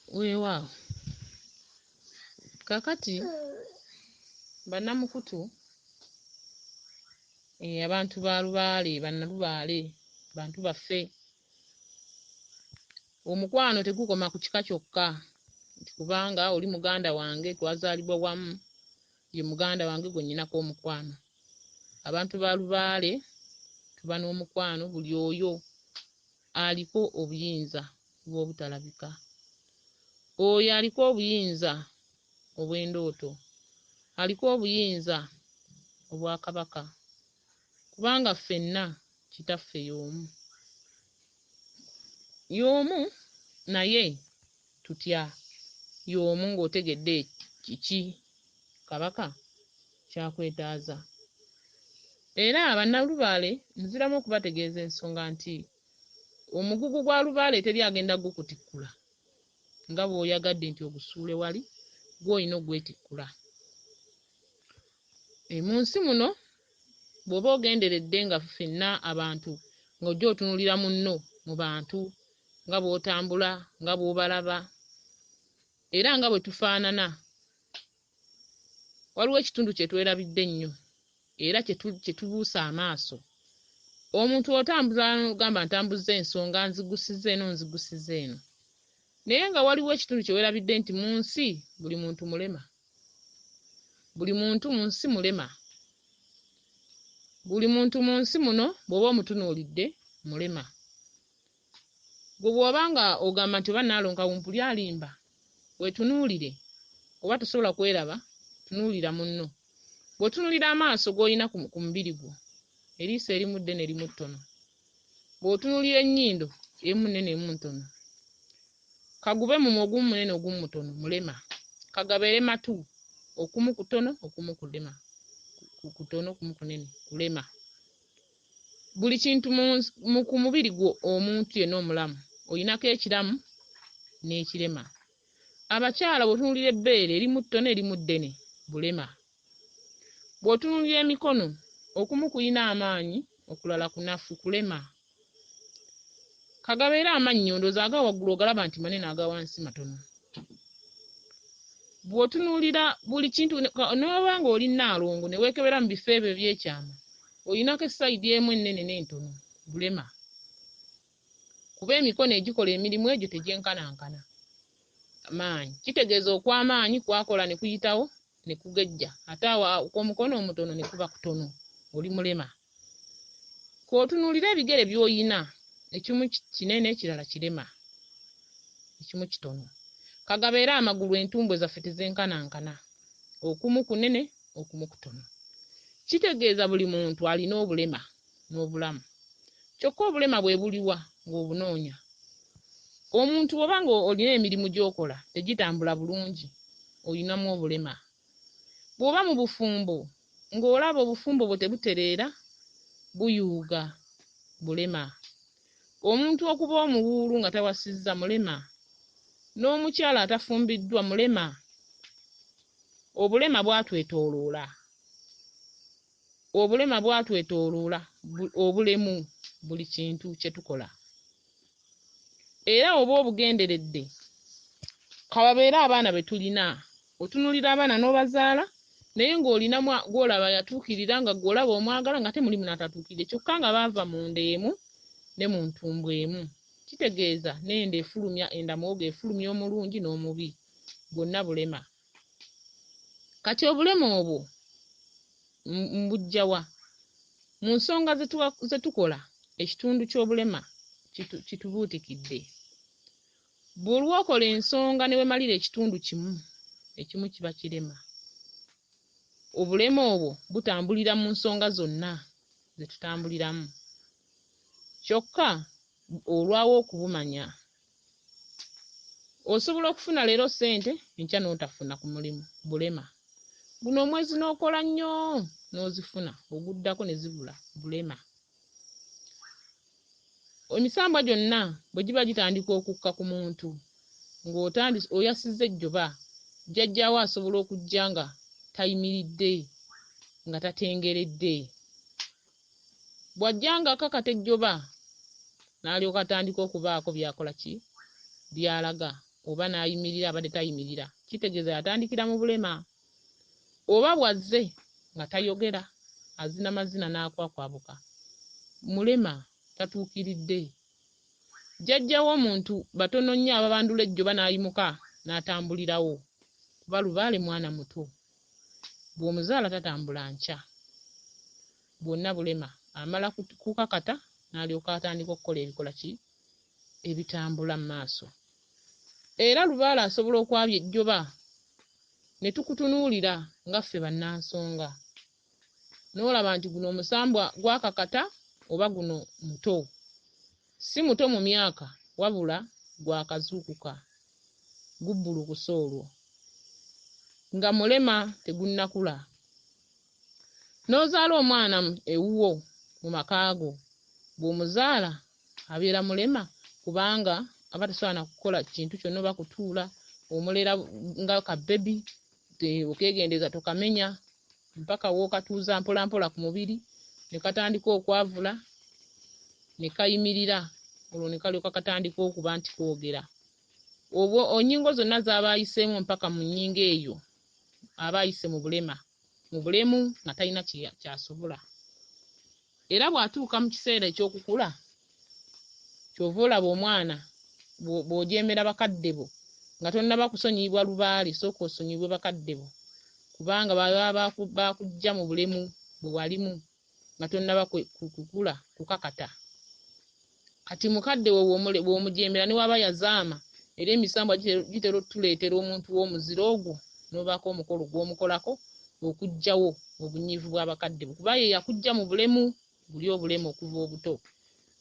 Weewaawo. Kaakati bannamukutu, abantu ba Lubaale, bannalubaale, bantu baffe. Omukwano tegukoma ku kika kyokka nti kubanga oli muganda wange twazaalibwa wamu, ye muganda wange gwe nnyinako omukwano. Abantu ba Lubaale tuba n'omukwano buli oyo aliko obuyinza obw'obutalabika. Oyo aliko obuyinza obw'endooto, aliko obuyinza obwa Kabaka, kubanga ffenna kitaffe y'omu. Y'omu naye tutya? Y'omu ng'otegedde kiki Kabaka ky'akwetaaza. Era bannalubaale nziramu okubategeeza ensonga nti omugugu gwa Lubaale teri agenda gukutikkula nga bw'oyagadde nti ogusuule wali, ggwe olina ogwetikkula. Mu nsi muno bw'oba ogenderedde nga ffenna abantu ng'ojja otunuulira munno mu bantu nga bw'otambula, nga bw'obalaba era nga bwe tufaanana, waliwo ekitundu kye twerabidde ennyo era kye tubuusa amaaso. Omuntu otambula n'ogamba ntambuzza ensonga nzigusizza eno nzigusizza eno, naye nga waliwo ekitundu kye weerabidde nti mu nsi buli muntu mulema. Buli muntu mu nsi mulema. Buli muntu mu nsi muno bw'oba omutunuulidde mulema. Ggwe bw'oba nga ogamba nti oba Nnaalongo Kawumpuli alimba, weetunuulire oba tosobola kweraba, tunuulira munno. Bw'otunuulira amaaso g'olina ku mubiri gwo, eriiso erimu ddene erimu ttono. Bw'otunuulira ennyindo, emu nnene emu ntono. Kagube mumwa ogumu munene ogumu mutono, mulema. Kagabeere matu, okumu kutono okumu kulema, kutono okumu kunene, kulema. Buli kintu ku mubiri gwo omuntu yenna omulamu olinako ekiramu n'ekirema. Abakyala bw'otunuulira ebbeere erimu ttono erimu ddene, bulema. Bw'otunuulira emikono okumu kulina amaanyi okulala kunafu, kulema. Kagabeere amannyo ndowooza aga waggulu ogalaba nti manene aga wansi matono. Bw'otunuulira buli kintu n'oba ng'oli Nnaalongo ne weekebera mu bifo ebyo eby'ekyama, olinako essayidi emu ennene n'entono, bulema. Kuba emikono egikola emirimu egyo tegyenkanankana maanyi. Kitegeeza okw'amaanyi kwakola ne kuyitawo ne kugejja, ate awo okw'omukono omutono ne kuba kutono, oli mulema. K'otunuulire ebigere by'olina, ekimu kinene ekirala kirema, ekimu kitono. Kagabeere amagulu entumbwe zaffe tezenkanankana, okumu kunene okumu kutono. Kitegeeza buli muntu alina obulema n'obulamu. Kyokka obulema bwe buliwa ng'obunoonya? Omuntu bw'oba nga olina emirimu gy'okola tegitambula bulungi, olinamu obulema. Bw'oba mu bufumbo ng'olaba obufumbo bwo tebutereera, buyuuga, bulema. Omuntu okuba omuwuulu nga tawasizza mulema. N'omukyala atafumbiddwa mulema. Obulema bwatwetooloola. Obulema bwatwetooloola, obulemu buli kintu kye tukola. Era oba obugenderedde, ka babeere abaana be tulina, otunuulira abaana n'obazaala naye ng'olinamu gw'olaba yatuukirira nga ggwe olaba omwagala ng'ate mulimu n'atatuukiridde kyokka nga baava mu nda emu ne mu ntumbwe emu. Kitegeeza n'enda efulumya enda muwogo efulumya omulungi n'omubi, bwonna bulema. Kati obulema obwo mbuggya wa? Mu nsonga ze tukola ekitundu ky'obulema kitubuutikidde. Buli lw'okola ensonga ne weemalira ekitundu kimu, ekimu kiba kirema. Obulema obwo butambulira mu nsonga zonna ze tutambuliramu. Kyokka olwawo okubumanya. Osobola okufuna leero ssente enkya n'otafuna ku mulimu, bulema. Guno omwezi n'okola nnyo n'ozifuna, oguddako ne zibula, bulema. Emisambwa gyonna bwe giba gitandika okukka ku muntu ng'otandise oyasizza ejjoba, jjajjaawo asobola okujja nga tayimiridde, nga tatengeredde. Bw'ajja ng'akakata ejjoba n'alyoka atandika okubaako by'akola ki? By'alaga. oba n'ayimirira abadde tayimirira, kitegeeza yatandikira mu bulema. Oba bw'azze nga tayogera, azina mazina n'akwakwabuka, mulema, tatuukiridde. Jjajja w'omuntu batono nnyo ababandula ejjoba n'ayimuka n'atambulirawo, kuba lubaale mwana muto. Bw'omuzaala tatambula nkya. Bwonna bulema, amala kukakata n'alyoka atandika okukola ebikola ki? Ebitambula mu maaso. Era lubaale asobola okwabya ejjoba ne tukutunuulira nga ffe bannansonga, n'olaba nti guno omusambwa gwakakata oba guno muto. Si muto mu myaka wabula gwakazuukuka, gubbulukuse olwo. Nga mulema tegunnakula. N'ozaala omwana ewuwo mu maka go, bw'omuzaala abeera mulema kubanga aba tasobola na kukola kintu kyonna oba kutuula, omulera nga kabbebi, okeegendereza tokamenya mpaka w'okatuuza mpolampola ku mubiri ne katandika okwavula ne kayimirira, olwo ne kalyoka katandika okuba nti koogera. Obwo ennyingo zonna z'aba ayiseemu mpaka mu nnyingo eyo aba ayise mu bulema, mu bulemu nga talina ky'asobola. Era bw'atuuka mu kiseera eky'okukula, ky'ova olaba omwana bw'ojeemera bakadde bo nga tonnaba kusonyiyibwa lubaale, sooka osonyiyibwe bakadde bo, kubanga baba bakuggya mu bulemu bwe walimu nga tonnaba kukula kukakata. Kati mukadde wo bw'omujeemera ne bw'aba yazaama, era emisambwa gitera otuleetera omuntu w'omuziro ogwo n'obaako omukolo gw'omukolako okuggyawo obunyiivu bw'abakadde bo, kuba ye yakuggya mu bulemu buli obulema okuva obuto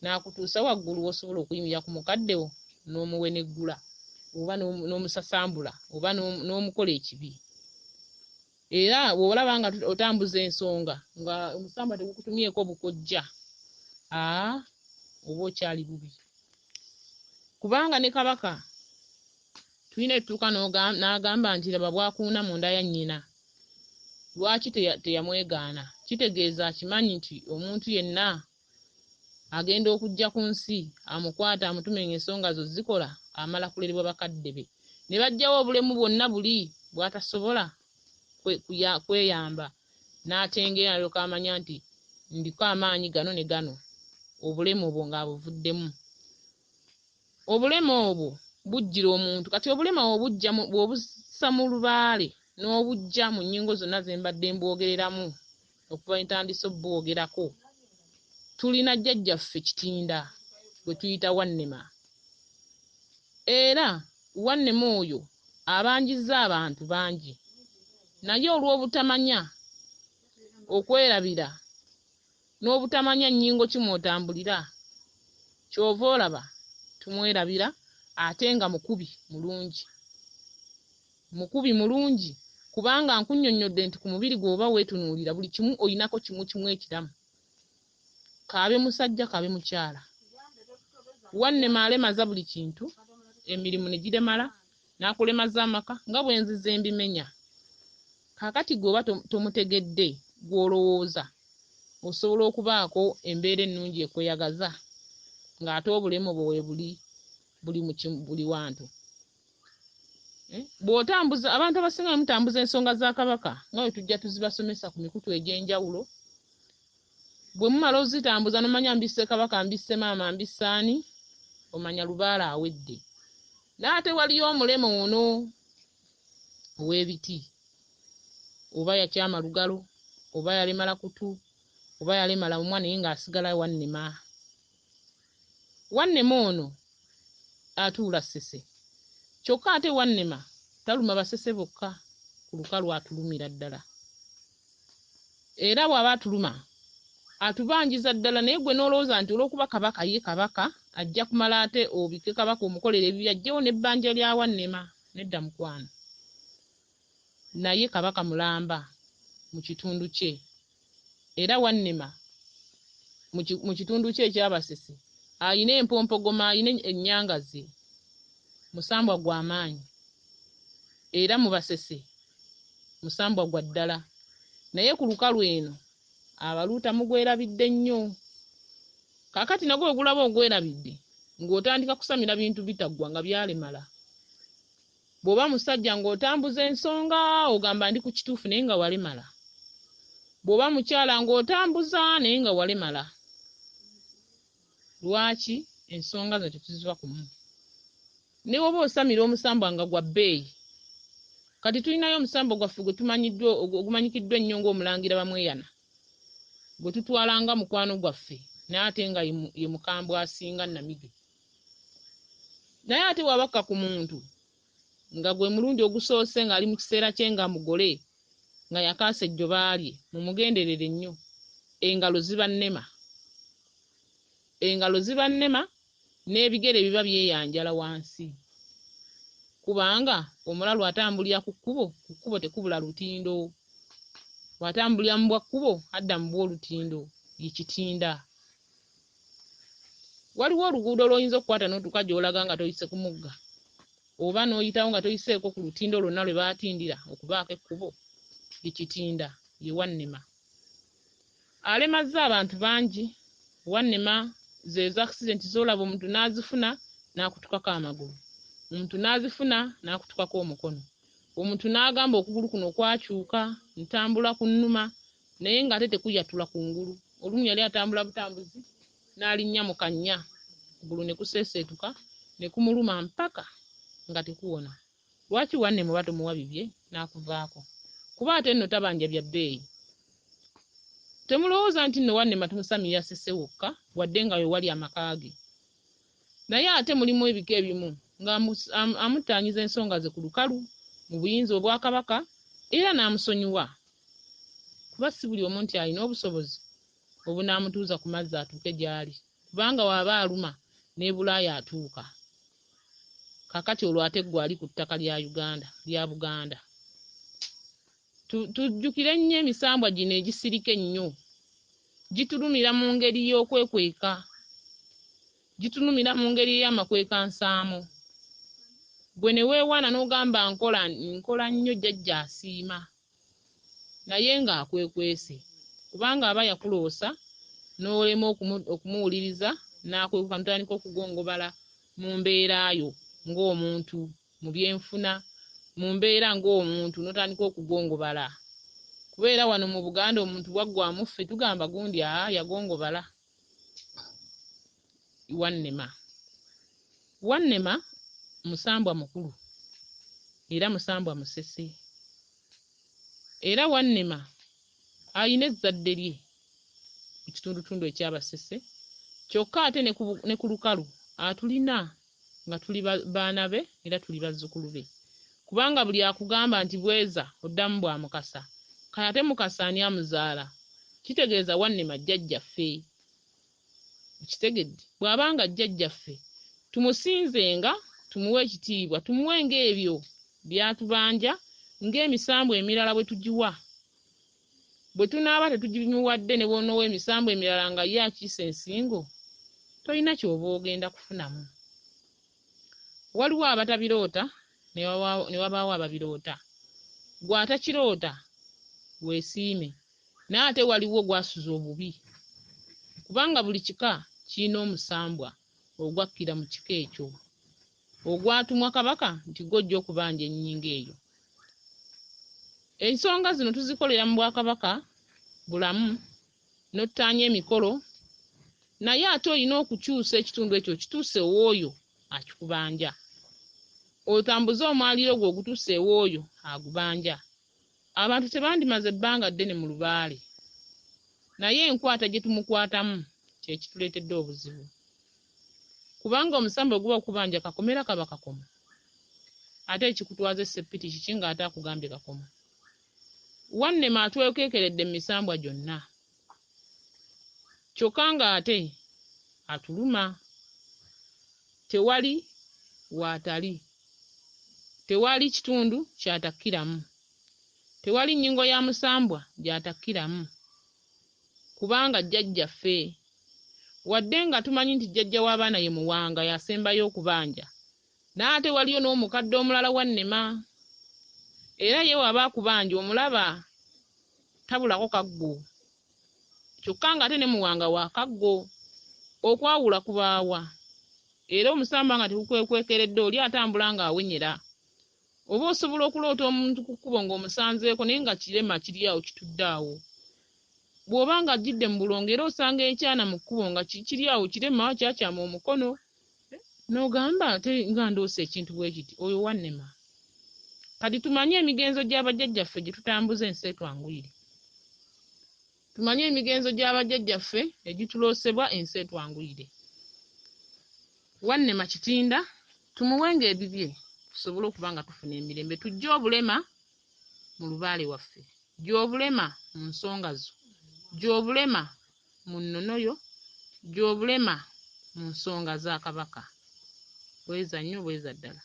n'akutuusa waggulu w'osobola okuyimirira ku mukadde wo n'omuweneggula oba n'omusasambula oba n'omukola ekibi. Era bw'olaba nga otambuza ensonga nga omusambwa tegukutumyeko bukojja, oba okyali bubi. Kubanga ne kabaka tulina ettuuka n'agamba nti laba bw'akuuna munda ya nnyina, lwaki teyamwegaana? Kitegeeza akimanyi nti omuntu yenna agenda okujja ku nsi amukwata amutume ng'ensonga zo zikola, amala kulerebwa bakadde be ne baggyawo obulemu bwonna buli bw'atasobola kweyamba, n'atengeera n'alyoka amanya nti ndiko amaanyi gano ne gano, obulemu obwo ng'abuvuddemu. Obulema obwo bujjira omuntu. Kati obulema obujja bw'obussa mu lubaale n'obuggya mu nnyingo zonna ze mbadde mbwogereramu okuva lwe ntandise obbwogerako, tulina jjajjaffe Kitinda gwe tuyita Wannema. Era Wannema oyo abanjizza abantu bangi, naye olw'obutamanya, okwerabira n'obutamanya nnyingo ki mw'otambulira, ky'ova olaba tumwerabira ate nga mukubi mulungi. Mukubi mulungi kubanga nkunnyonnyodde nti ku mubiri gwo oba weetunuulira buli kimu olinako kimu kimu ekiramu. K'abe musajja k'abe mukyala. Wannema alemaza buli kintu, emirimu ne giremala, n'akulemaza amaka nga bwe nzize mbimenya. Kaakati ggwe oba tomutegedde, ggwe olowooza osobola okubaako embeera ennungi ekweyagaza ng'ate obulemu bwo weebuli buli mu buli wantu. Bw'otambuza abantu abasinga bwe mutambuza ensonga za Kabaka nga bwe tujja tuzibasomesa ku mikutu egy'enjawulo, bwe mumala ozitambuza n'omanya mbisse Kabaka, mbisse maama, mbisse ani, omanya lubaale awedde. N'ate waliyo omulema ono ow'ebiti, oba yakyama lugalo, oba yalemala kutu, oba yalemala mumwa naye ng'asigala Wannema. Wannema ono atuula Ssese. Kyokka ate Wannema taluma Basese bokka, ku lukalu atulumira ddala. Era bw'aba atuluma atubanjiza ddala, naye ggwe n'olowooza nti olw'okuba Kabaka ye Kabaka ajja kumala ate obike Kabaka omukolere ebibi aggyewo n'ebbanja lya Wannema. Nedda mukwano. Naye Kabaka mulamba mu kitundu kye. Era Wannema mu kitundu kye eky'Abasese alina empompogoma, alina ennyanga ze. Musambwa gwa maanyi. Era mu Basese musambwa gwa ddala. Naye ku lukalu eno abaluuta mugwerabidde nnyo. Kaakati nagwo bwe gulaba ogwerabidde ng'otandika kusamira bintu bitaggwa nga byalemala. Bw'oba musajja ng'otambuza ensonga ogamba ndi ku kituufu naye nga walemala. Bw'oba mukyala ng'otambuza naye nga walemala. Lwaki ensonga zo tetuziva kumu? Ne bw'oba osamira omusambwa nga gwa bbeeyi. Kati tulinayo omusambwa gwaffe gwe tumanyiddwa ogumanyikiddwa ennyo ng'omulangira Bamweyana gwe tutwala nga mukwano gwaffe naye ate nga ye mukambwe asinga Namige. Naye ate bw'abakka ku muntu nga gwe mulundi ogusoose ng'ali mu kiseera kye nga mugole nga yakaasa ejjoba lye, mumugenderere nnyo. Engalo ziba nnema. Engalo ziba nnema n'ebigere biba byeyanjala wansi. Kubanga omulalu atambulira ku kkubo, ku kkubo tekubula lutindo. Bw'atambulira mu bwa kkubo adda mu bw'olutindo, ye kitinda. Waliwo oluguudo lw'oyinza okukwata n'otuuka gy'olaga nga toyise ku mugga oba n'oyitawo nga toyiseeko ku lutindo lwonna lwe baatindira okubaako ekkubo, ye kitinda, ye Wannema. Alemazza abantu bangi. Wannema zeezo accident z'olaba omuntu n'azifuna n'akutukako amagulu, omuntu n'azifuna n'akutukako omukono, omuntu n'agamba okugulu kuno kwakyuka, ntambula kunnuma naye ng'ate tekuyatula kungulu. Olumu yali atambula butambuzi n'alinnya mu kannya, okugulu ne kuseeseetuka ne kumuluma mpaka nga tekuwona. Lwaki Wannema oba tomuwa bibye n'akuvaako? Kuba ate nno tabanja bya bbeeyi. Temulowooza nti nno Wannema tumusamira Ssese wokka wadde nga we wali amaka ge. Naye ate mulimu ebika ebimu ng'amuttaanyiza ensonga ze ku lukalu mu buyinza obwa Kabaka era n'amusonyiwa. Kuba si buli omu nti alina obusobozi obunaamutuuza ku mazzi atuuke gy'ali kubanga w'aba aluma n'e Bulaaya atuuka. Kaakati olwo ate ggwe ali ku ttaka lya Uganda, lya Buganda. Tujjukire nnyo emisambwa gino egisirika ennyo. Gitulumira mu ngeri y'okwekweka. Gitulumira mu ngeri ey'amakwekansaamu. Ggwe ne weewaana n'ogamba nkola nkola nnyo jjajja asiima naye ng'akwekwese kubanga aba yakuloosa n'olema okumuwuliriza n'akwekuka n'otandika okugongobala mu mbeera yo ng'omuntu mu byenfuna mu mbeera ng'omuntu n'otandika okugongobala. Kubeera wano mu Buganda omuntu bw'aggwaamu ffe tugamba gundi aa yagongobala. Wannema. Wannema musambwa mukulu era musambwa musese. Era Wannema alina ezzadde lye mu kitundutundu eky'Abasese kyokka ate ne ku lukalu atulina nga tuli baana be era tuli bazzukulu be. Kubanga buli akugamba nti bweza oddamu bwa Mukasa, kale ate Mukasa ani amuzaala? Kitegeeza Wannema jjajjaffe. Okitegedde? Bw'aba nga jjajjaffe tumusinzenga, tumuwe ekitiibwa, tumuwenga ebyo by'atubanja ng'emisambwa emirala bwe tugiwa. Bwe tunaaba tetugimuwadde ne bw'onoowa emisambwa emirala nga ye akiise ensingo, tolina ky'oba ogenda kufunamu. Waliwo abatabiroota ne wabaawo ababiroota. Ggwe atakiroota weesiime naye ate waliwo gw'asuza obubi kubanga buli kika kirina omusambwa ogwakkira mu kika ekyo ogwatumwa Kabaka nti gw'ojja okubanja ennyingo eyo. Ensonga zino tuzikolera mu Bwakabaka bulamu n'ottaanya emikolo naye ate olina okukyusa ekitundu ekyo okituuse ew'oyo akikubanja. Otambuze omwaliiro gwo ogutuuse ew'oyo agubanja. Abantu tebandimaze bbanga ddene mu lubaale naye enkwata gye tumukwatamu kye kituleetedde obuzibu. Kubanga omusambwa bwe guba gukubanja kakomo era kaba kakomo. Ate ekikutwaza essepiti kiki ng'ate akugambye kakomo? Wannema atwekeekeredde mu misambwa gyonna kyokka ng'ate atuluma. Tewali w'atali. Tewali kitundu ky'atakkiramu. Tewali nnyingo ya musambwa gy'atakkiramu kubanga jjajjaffe. Wadde nga tumanyi nti jjajja w'abaana ye Muwanga y'asembayo okubanja naye ate waliyo n'omukadde omulala Wannema era ye bw'aba akubanja omulaba tabulako kaggo kyokka ng'ate ne Muwanga wa kaggo. Okwawula kubaawa era omusambwa nga tegukwekwekeredde oli atambula ng'awenyera. Oba osobola okuloota omuntu ku kkubo ng'omusanzeeko naye nga kirema kiri awo kitudde awo. Bw'oba nga ajjidde mu bulongo era osanga ekyana mu kkubo nga kiri awo kirema kyakyama omukono n'ogamba ate nga ndoose ekintu bwe kiti, oyo wannema. Kati tumanye emigenzo gya bajjajjaffe gye tutambuza ensi etwanguyire. Tumanye emigenzo gya bajjajjaffe egituloosebwa ensi etwanguyire. Wannema Kitinda tumuwenga ebibye tusobole okuba nga tufuna emirembe. Tuggye obulema mu lubaale waffe. Ggya obulema mu nsonga zo. Ggya obulema mu nnono yo. Ggya obulema mu nsonga za Kabaka. Bweza nnyo bweza ddala.